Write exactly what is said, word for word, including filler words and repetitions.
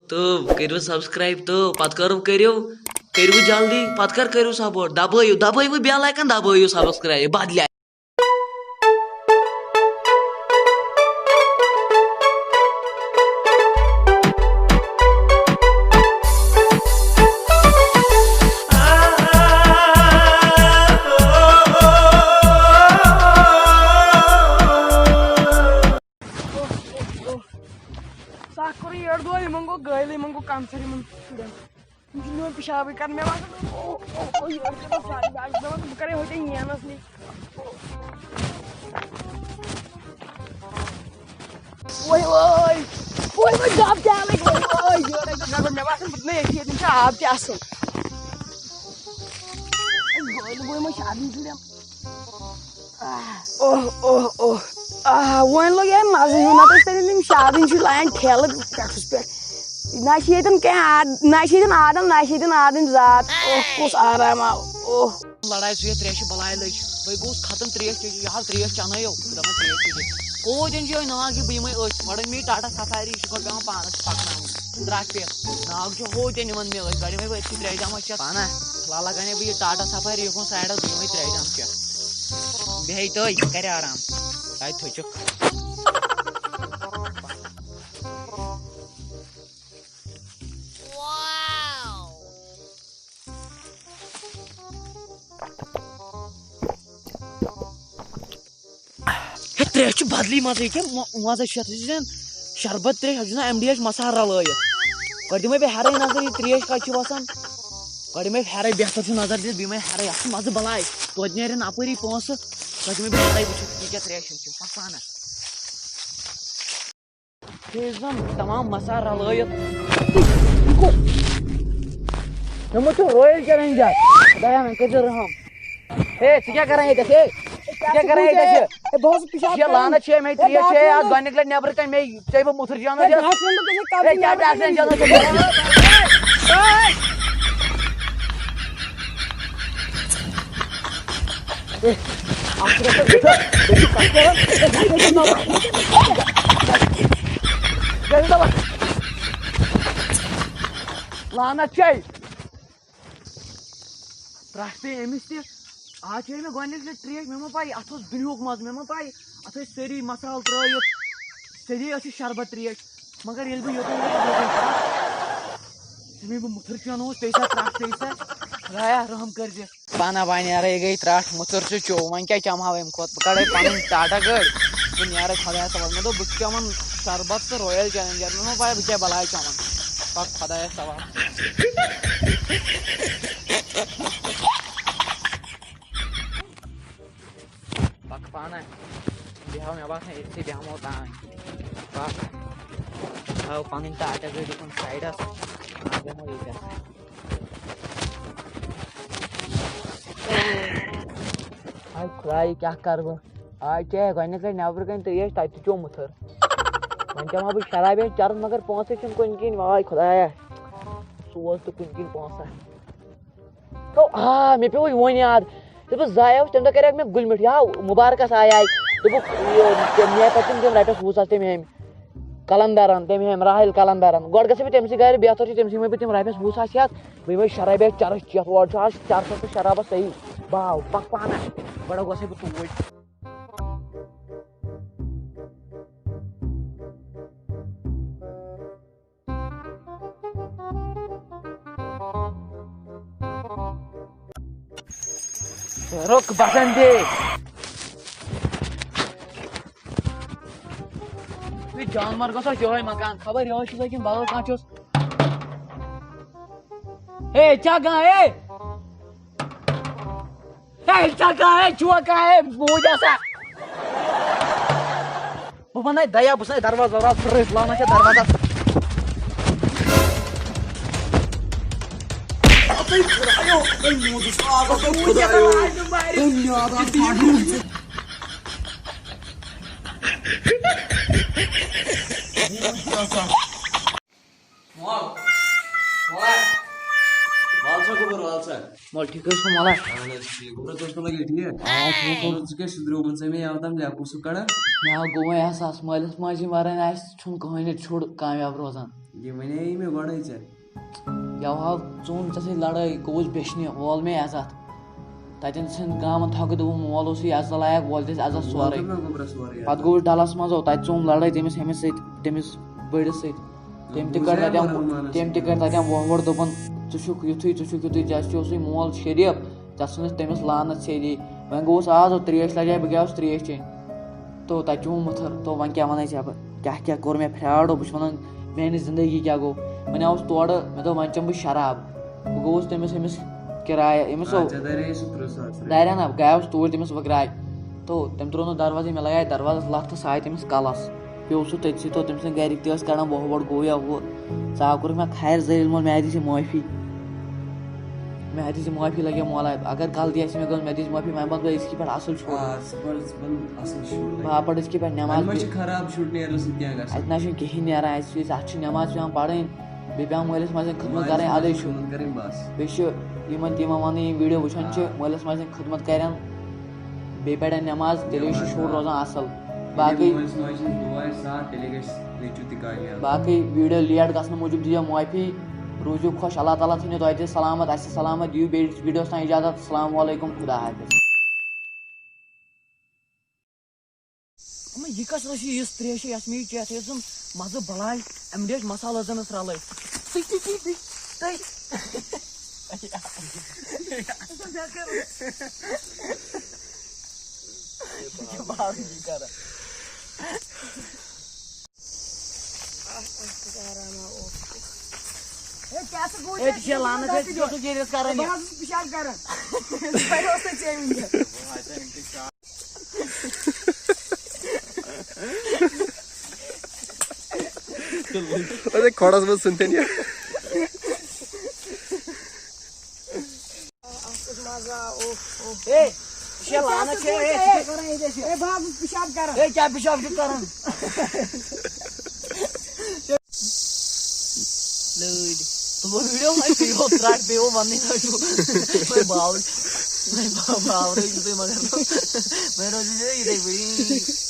تہٕ کٔرِو subscribe تہٕ پتہٕ کٔرِو، کٔرِو، کٔرِو جلدی، پتہٕ کر کٔرِو support، دبٲیِو، دبٲیِو bell icon، دبٲیِو subscribe، بدلہِ۔ سکھ کوٚرُن یٔڑ دۄہ، یِمن گوٚو گٲلۍ، یِمن گوٚو cancer، یِمن شُرٮ۪ن۔ یِم چھِ میون پِشابٕے کران۔ مےٚ باسان، او، او، او، یٔڑ کٔرِتھ سارے باقٕے دَپان، بہٕ کَرے ہوٚتٮ۪ن یینَس نِش۔ وۄنۍ، وۄنۍ، وۄنۍ، وۄنۍ، ڈَب کیٛاہ لَگہِ؟ وۄنۍ، وۄنۍ، یٔڑ اَکہِ دۄہ گژھو۔ مےٚ باسان، بہٕ نہٕ ییٚتہِ، ییٚتٮ۪ن چھُ آب تہِ اَصٕل۔ وۄنۍ، وۄنۍ ما چھِ آبٕے جُڑان؟ اوہ، اوہ، اوہ۔ آ، وۄنۍ لوٚگ یہِ مَزٕ ہیوٗ، نَتہٕ ٲسۍ تَمہِ یِم شادٕنۍ چھِ لایان ٹھیلہٕ پٮ۪ٹھُس پٮ۪ٹھ۔ نہ چھِ ییٚتٮ۪ن کینٛہہ آد-، نہ چھِ ییٚتٮ۪ن آدَم، نہ چھِ ییٚتٮ۪ن آدٕنۍ ذات۔ اوہ، کُس آرام آو۔ اوہ۔ لڑاے سُہ یہِ ترٛیشہِ بلاے لٔج۔ وۄنۍ گوٚوُس ختم ترٛیش چیٚچھ، یہِ حظ ترٛیش چَنٲیو، دَپان ترٛیش چیٚچھ۔ کوٗت أنۍ چھِ یِہوٚے ناگ یہِ بہٕ یِمَے أتھۍ۔ گۄڈٕ أنۍ مےٚ یہِ ٹاٹا سفاری، یہِ چھُ گۄڈٕ پٮ۪وان پانَس پَکناوُن۔ درٛاٹھ پٮ۪ٹھ۔ ناگ چھُ ہوٚتٮ۪ن یِوان مےٚ أتھۍ، گۄڈٕ یِمَے بہٕ أتھی ترٛیش چَمَس چٮ۪تھ۔ پانہ، فِلحال لَگاونے بہٕ یہِ ٹاٹا سفاری یُکُن سایڈَس، بہٕ یِمَے ترٛیش چَمَس چٮ۪تھ۔ بیٚہہِ تٔتھۍ، یہِ کَرِ آرام۔ تَتہِ تھٔچُکھ۔ ہے، ترٛیش چھِ بدلٕے مزٕ ییٚکیٛاہ، مو-، مزٕ چھُ یَتھ، یہِ چھُ زَن شربت ترٛیش، اَتھ چھُ آسان M D H مصالہٕ رلٲیِتھ۔ گۄڈٕ دِمَے بہٕ ہٮ۪رَے نظر، یہِ ترٛیش کَتہِ چھِ وَسان۔ گۄڈٕ دِمَے ہٮ۪رَے، بہتر چھُ نظر دِتھ، بیٚیہِ مَے ہٮ۪رَے، اَتھ چھُ مَزٕ بَلاے۔ توتہِ نیرن اَپٲری پونٛسہٕ، گۄڈٕ دِمَے بہٕ ہٮ۪رَے وٕچھِتھ، یہِ کیٛاہ ترٛیش چھِ، پَکھ پانَس۔ یہِ زَن تمام مصالہٕ رلٲیِتھ۔ یہِ کُس؟ یِمو چھُ Royal Challenge۔ خۄدایا، وۄنۍ کٔرۍزِ رحم۔ ہے، ژٕ کیٛاہ کران ییٚتٮ۪تھ؟ ہے، ژٕ کیٛاہ کران ییٚتٮ۪تھ یہِ؟ ہے، بہٕ اوسُس پِشاب یہِ کران۔ لعنت چھِ مےٚ، ہے، ترٛیش چھِ ڈاکٹر مےٚ اَتھ صٲب۔ گۄڈٕنِکۍ لَٹہِ نٮ۪برٕ کَنہِ مےٚ ژےٚ بہٕ مُتھٕر جانَس ہے، دِتھ۔ ڈاکٹر صٲب، تُہۍ چھِو ہے، کَتھ کیٛاہ کران؟ ڈاکٹر صٲب جانَس دِتھ؟ ہے، اَتھ چھُ گژھان بٕتھِ، بٕتھِ کَتھ کران۔ ہے، ہے، ہے، ہے، ہے۔ لعنت چھے۔ ترٛٹھ پیٚیہِ أمِس تہِ۔ آز چیٚیہِ مےٚ گۄڈٕنِچ لَٹہِ ترٛیش، مےٚ ما پَے، اَتھ اوس دُنیاہُک مَزٕ، مےٚ ما پَے، اَتھ ٲسۍ سٲری مصالہٕ ترٛٲیِتھ، سٲری ٲسۍ یہِ شربت ترٛیش، مگر ییٚلہِ بہٕ یوٚتَن ووتُس، ییٚلہِ بہٕ مُتھٕر چٮ۪وان اوس، تَمہِ ساتہٕ ترٛٹھ پیٚیہِ سا، خۄدایا، رحم کٔرۍزِ۔ پانہ وۄنۍ نیرے گٔے ترٛٹھ، مُتُر چھُ چیوٚو، وۄنۍ کیٛاہ چٮ۪مہٕ ہا اَمہِ کھۄتہٕ؟ بہٕ کَڑے پَنٕنۍ ٹاٹا گٲڑۍ، بہٕ نیرے خۄدایَس حوالہٕ۔ مےٚ دوٚپ، بہٕ چھُس چٮ۪وان شربت تہٕ Royal Challenge، مےٚ دوٚپ، بہٕ کیٛاہ بَلاے چٮ۪مَن؟ پَکھ خۄدایَس حوالہٕ۔ پَکھ پانہ، بیٚہو، مےٚ باسان، ییٚتھٕے بیٚہمو تام۔ پَکھ، تھاو پَنٕنۍ ٹاٹا گٲڑۍ یُکُن سایڈَس، آز بیٚہمو ییٚتٮ۪تھ۔ ہاے خۄداے، کیٛاہ کَرٕ بہٕ؟ آز چے گۄڈٕنِکۍ لَٹہِ نٮ۪برٕ کَنہِ ترٛیش، تَتہِ تہِ چیوٚو مُتھٕر۔ وۄنۍ چٮ۪مہٕ ہا بہٕ شرابے چرس، مگر پونٛسَے چھِنہٕ کُنہِ کِنۍ۔ واے خۄدایا، سوز تہٕ کُنہِ کِنۍ پونٛسہٕ۔ تو آ، مےٚ پیوٚو وۄنۍ یاد۔ دوٚپُس، زایہِ اوس، تَمہِ دۄہ کَریکھ مےٚ گُلۍ مِٹھٲے۔ ہاو، مُبارکَس آیہِ آیہِ۔ دوٚپُکھ، یہِ، تٔمۍ نِیے پَتہٕ تِم، تِم رۄپیَس وُہ ساس تٔمۍ ہیٚمۍ۔ قلندرن، تٔمۍ ہیٚمۍ راحل قلندرن۔ گۄڈٕ گژھٕ بہٕ تٔمۍ سٕے گرِ، بہتر چھُ تٔمۍ سٕے، وۄنۍ بہٕ تِم رۄپیَس وُہ ساس ہٮ۪تھ، بہٕ یِمَے شرابے چرس چٮ۪تھ۔ اورٕ چھُ آز چرسَس تہٕ شرابَس صحیح باو، پَکھ پانہ، گۄڈٕ گژھٕ بہٕ توٗرۍ۔ رُک بسنتی۔ ہے جانور گوٚژھ آسہِ یِہوٚے مکان، خبر یِہوٚے چھُسا کِنہٕ بدل کانٛہہ چھُس۔ ہے، چھا کانٛہہ، ہے؟ ہے، چھا کانٛہہ، ہے، چھُوا کانٛہہ، ہے، موٗدۍ آسا؟ بہٕ وَنَے دَیا، بہٕ چھُسَے دروازٕ وروازٕ پھٕٹرٲوِتھ لانا چھےٚ دروازَس۔ مول، مول۔ وال سا گوٚبُر، وال سا۔ مول، ٹھیٖک حظ چھُکھ، مولا؟ اہن حظ، ٹھیٖک۔ گوٚبُر، ژٕ اوسُکھ لگے ٹھیٖک؟ آ، ٹھیٖک پٲٹھۍ۔ ژٕ کیٛاہ شُدریومُت ژےٚ مےٚ یَوٕ تام لیٚکھُن سُہ کَڑان؟ مےٚ ہا گوٚو وۄنۍ احساس، مٲلِس ماجہِ وَرٲے آسہِ چھُنہٕ کٕہٕنۍ ییٚتہِ شُر کامیاب روزان۔ یہِ وَنے مےٚ گۄڈَے ژےٚ۔ یَوٕ ہاو ژوٗن ژےٚ سۭتۍ لڑٲے، گوٚوُس بیٚچھنہِ، وول مےٚ عزت۔ تَتٮ۪ن ژھٕن گامَن تھۄکہٕ، دوٚپُن مول اوسُے عزت لایق، وول دِژ عزت سورُے۔ مےٚ گوٚبرَس سورُے۔ پَتہٕ گوٚوُس ڈَلَس منٛز، او تَتہِ ژوٗم لڑٲے تٔمِس ہُمِس سۭتۍ، تٔمِس بٔڑِس سۭتۍ۔ تٔمۍ تہِ کٔر تَتٮ۪ن، تٔمۍ تہِ کٔر تَتٮ۪ن وۄہ وۄڑ، دوٚپُن، "ژٕ چھُکھ یُتھُے، ژٕ چھُکھ یُتھُے، ژےٚ چھُے اوسُے مول شریٖف، ژےٚ ژھٕنُتھ تٔمِس لعنت سیٚدی۔" وۄنۍ گوٚوُس آز، او ترٛیش لَجے، بہٕ گٔیاوُس ترٛیش چیٚنۍ۔ تو تَتہِ چوٗم مُتھٕر، تو وۄنۍ کیٛاہ وَنَے ژےٚ بہٕ، کیٛاہ کیٛاہ کوٚر مےٚ فراڈ، او بہٕ چھُس وَنان، میٛانہِ زِندگی کیٛاہ گوٚو۔ وۄنۍ آوُس تورٕ، مےٚ دوٚپ، وۄنۍ چٮ۪مہٕ بہٕ شراب۔ بہٕ گوٚوُس تٔمِس، أمِس کِرایہِ، أمِس او آ، ژےٚ دَرے سُہ تٕرٛہ ساس رۄپیہِ۔ داریا نا، بہٕ گٔیاوُس توٗرۍ تٔمِس وٕگراے۔ تو تٔمۍ ترٛوو نہٕ دروازے، مےٚ لگایے دروازس لتھ تہٕ سُہ آیہِ تٔمِس کلس۔ پیوٚو سُہ تٔتھۍ سۭتۍ، تو تٔمۍ سٕنٛدۍ گرِکۍ تہِ ٲسۍ کڑان وۄہ وۄڑ، گوٚو یا ہُہ۔ ژٕ آو کوٚرُکھ مےٚ خیر ذلیل، مول، مےٚ دِژ یہِ معٲفی۔ مےٚ دِژ یہِ معٲفی، لگے مولا، اگر غلطی آسہِ مےٚ گٔمٕژ، مےٚ دِژ معٲفی، وۄنۍ بنہٕ بہٕ أزکہِ پٮ۪ٹھ اصل شُر۔ آ، ژٕ بن، ژٕ بن اصل شُر۔ بہٕ ہا پرٕ أزکہِ پٮ۪ٹھ نٮ۪ماز۔ وۄنۍ ما چھِ خراب شُر نیرنہٕ سۭتۍ کینٛہہ گژھان؟ اتہِ نہ چھُنہٕ کِہینۍ نیران، اسہِ چھِ، اتھ چھِ نٮ۪ماز پٮ۪وان پرٕنۍ، بیٚیہِ پٮ۪وان مٲلِس ماجہِ ہٕنٛز خدمت کرٕنۍ، ادے چھُ۔ خدمت کرٕنۍ بس۔ بیٚیہِ چھِ یِمن تہِ یِوان وننہٕ، یِم ویڈیو وٕچھان چھِ، آ۔ مٲلِس ماجہِ ہٕنٛز خدمت کرن، بیٚیہِ پرن نٮ۪ماز، تیٚلے چھُ شُر روزان اصل۔ باقٕے، مٲلِس ماجہِ ہٕنٛز دُعا آسہِ ساتھ، تیٚلے گژھِ نیٚچوٗ تہِ کامیاب۔ باقٕے ویڈیو لیٹ گژھنہٕ موٗجوٗب دِیو معٲفی، روٗزِو خۄش، اللہ تعالیٰ تھٲینو تۄہہِ تہِ سلامت، اسہِ سلامت، دِیِو بیٚیہِ ویڈیوس تام اجازت۔ السلام علیکم، خدا حافظ۔ اما، یہِ کس ٲس یہِ یِژھ تریش، یۄس مےٚ یہِ چیتھ ٲسٕم مزٕ بلاے؟ امہِ ڈیش مسالہٕ زن ٲس رلٲے۔ تُہۍ، تُہۍ، تُہۍ، تُہۍ۔ یہِ چھُ باوٕے کران۔ ہے، کیٛاہ سا گوٚو؟ ہے، ژےٚ چھےٚ لعنت، ہے، ژٕ کیٛاہ چھُکھ ییٚتٮ۪س کران یہِ؟ بہٕ حظ چھُس پِشاب کران۔ تۄہہِ اوس نہٕ ژےٚ وٕنہِ۔ اَدے کھۄڈَس منٛز ژھٕن تٔمۍ یہِ۔ اے، یہِ چھےٚ لعنت چھےٚ، اے، ژٕ کیٛاہ کران ییٚتٮ۪س یہِ؟ اے، بہٕ حظ چھُس پِشاب کران۔ اے، کیٛاہ پِشاب چھُکھ کران؟ لٲج۔ تُلو ویڈیو، وۄنۍ کٔرِو ترٛٹھ، بیٚیہِ اوس وَننٕے، تۄہہِ چھُو، وۄنۍ باورٕے، وۄنۍ با-، باورٕے چھُو تُہۍ مگر۔ وۄنۍ روزِو تُہۍ یِتھَے پٲٹھۍ۔